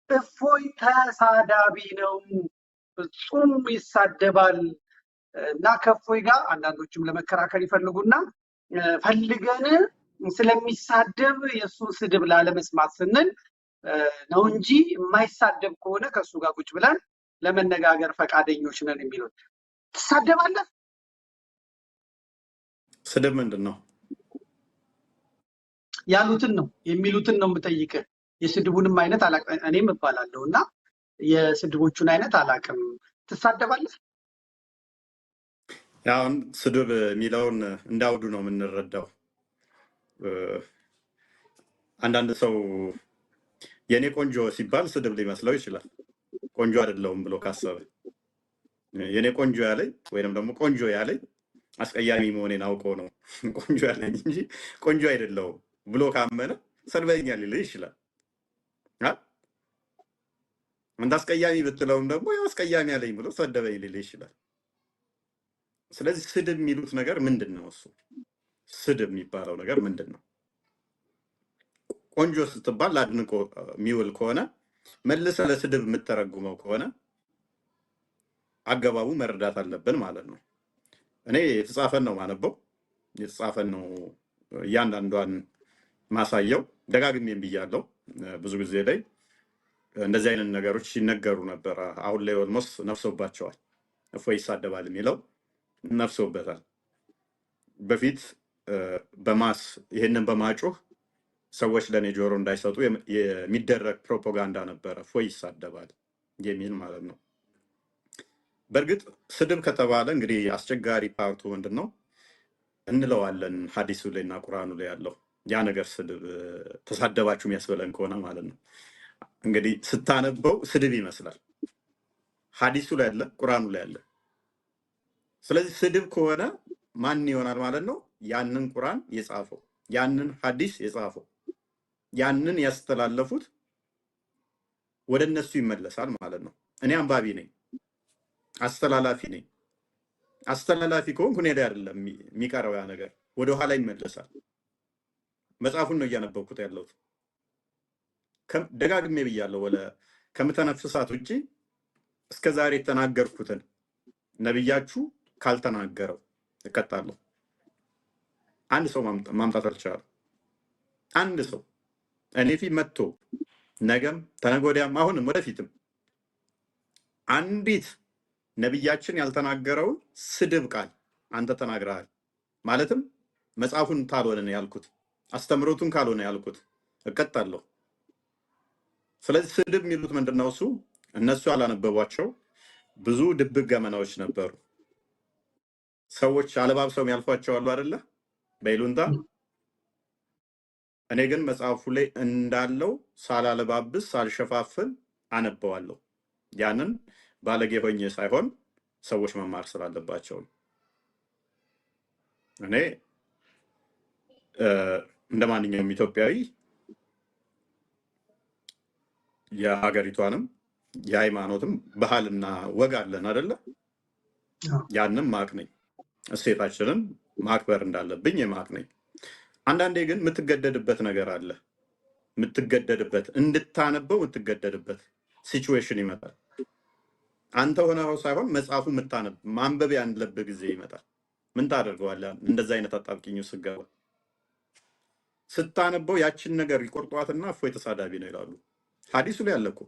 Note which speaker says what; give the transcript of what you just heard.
Speaker 1: እፎይ ተሳዳቢ ነው፣ ፍጹም ይሳደባል እና ከእፎይ ጋር አንዳንዶችም ለመከራከር ይፈልጉና ፈልገን ስለሚሳደብ የእሱን ስድብ ላለመስማት ስንል ነው እንጂ የማይሳደብ ከሆነ ከእሱ ጋር ቁጭ ብለን ለመነጋገር ፈቃደኞች ነን የሚሉት። ትሳደባለህ?
Speaker 2: ስድብ ምንድን ነው?
Speaker 1: ያሉትን ነው የሚሉትን ነው የምጠይቅህ። የስድቡንም አይነት አላቅም፣ እኔም እባላለሁ እና የስድቦቹን አይነት አላቅም። ትሳደባለህ?
Speaker 2: አሁን ስድብ የሚለውን እንዳውዱ ነው የምንረዳው። አንዳንድ ሰው የእኔ ቆንጆ ሲባል ስድብ ሊመስለው ይችላል። ቆንጆ አይደለሁም ብሎ ካሰበ የእኔ ቆንጆ ያለኝ ወይንም ደግሞ ቆንጆ ያለኝ አስቀያሚ መሆኔን አውቆ ነው ቆንጆ ያለኝ እንጂ ቆንጆ አይደለሁም ብሎ ካመነ ሰድበኛል ሊልህ ይችላል። አንተ አስቀያሚ ብትለውም ደግሞ ያው አስቀያሚ ያለኝ ብሎ ሰደበኝ ሊልህ ይችላል። ስለዚህ ስድብ የሚሉት ነገር ምንድን ነው? እሱ ስድብ የሚባለው ነገር ምንድን ነው? ቆንጆ ስትባል ለአድንቆ የሚውል ከሆነ መልሰ ለስድብ የምተረጉመው ከሆነ አገባቡ መረዳት አለብን ማለት ነው። እኔ የተጻፈን ነው ማነበው፣ የተጻፈን ነው እያንዳንዷን ማሳየው። ደጋግሜም ብያለሁ ብዙ ጊዜ ላይ እንደዚህ አይነት ነገሮች ሲነገሩ ነበረ። አሁን ላይ almost ነፍሶባቸዋል። እፎይ ይሳደባል የሚለው ነፍሶበታል። በፊት በ mass ይህንን በማጮህ ሰዎች ለእኔ ጆሮ እንዳይሰጡ የሚደረግ ፕሮፓጋንዳ ነበረ፣ እፎይ ይሳደባል የሚል ማለት ነው። በእርግጥ ስድብ ከተባለ እንግዲህ አስቸጋሪ part ኡ ምንድን ነው እንለዋለን፣ ሀዲሱ ላይ እና ቁርአኑ ላይ ያለው ያ ነገር ስድብ ተሳደባችሁ የሚያስበለን ከሆነ ማለት ነው። እንግዲህ ስታነበው ስድብ ይመስላል። ሀዲሱ ላይ ያለ፣ ቁርአኑ ላይ ያለ። ስለዚህ ስድብ ከሆነ ማን ይሆናል ማለት ነው? ያንን ቁርአን የጻፈው፣ ያንን ሀዲስ የጻፈው፣ ያንን ያስተላለፉት ወደ እነሱ ይመለሳል ማለት ነው። እኔ አንባቢ ነኝ፣ አስተላላፊ ነኝ። አስተላላፊ ከሆንኩ እኔ ላይ አይደለም የሚቀረው ያ ነገር፣ ወደኋላ ይመለሳል። መጽሐፉን ነው እያነበብኩት ያለሁት። ደጋግሜ ብያለሁ። ወለ ከምተነፍሳት ውጭ እስከ ዛሬ የተናገርኩትን ነብያችሁ ካልተናገረው እቀጣለሁ። አንድ ሰው ማምጣት አልቻለም። አንድ ሰው እኔ ፊት መጥቶ ነገም ተነገ ወዲያም አሁንም ወደፊትም አንዲት ነብያችን ያልተናገረውን ስድብ ቃል አንተ ተናግረሃል፣ ማለትም መጽሐፉን ካልሆነ ነው ያልኩት፣ አስተምሮቱን ካልሆነ ያልኩት እቀጣለሁ። ስለዚህ ስድብ የሚሉት ምንድን ነው? እሱ እነሱ ያላነበቧቸው ብዙ ድብቅ ገመናዎች ነበሩ። ሰዎች አለባብሰው የሚያልፏቸው አሉ አይደለ? በይሉንታ። እኔ ግን መጽሐፉ ላይ እንዳለው ሳላለባብስ ሳልሸፋፍን አነበዋለሁ። ያንን ባለጌ ሆኜ ሳይሆን ሰዎች መማር ስላለባቸው ነው። እኔ እንደ ማንኛውም ኢትዮጵያዊ የሀገሪቷንም የሃይማኖትም ባህልና ወግ አለን አይደለ? ያንም ማቅ ነኝ። እሴታችንን ማክበር እንዳለብኝ የማቅ ነኝ። አንዳንዴ ግን የምትገደድበት ነገር አለ። የምትገደድበት እንድታነበው የምትገደድበት situation ይመጣል። አንተ ሆነው ሳይሆን መጽሐፉ የምታነብ ማንበብ ያለብህ ጊዜ ይመጣል። ምን ታደርገዋለህ? እንደዛ አይነት አጣብቂኝ ውስጥ ስትገባ ስታነበው ያችን ነገር ይቆርጧትና እፎይ ተሳዳቢ ነው ይላሉ። ሀዲሱ ላይ አለ እኮ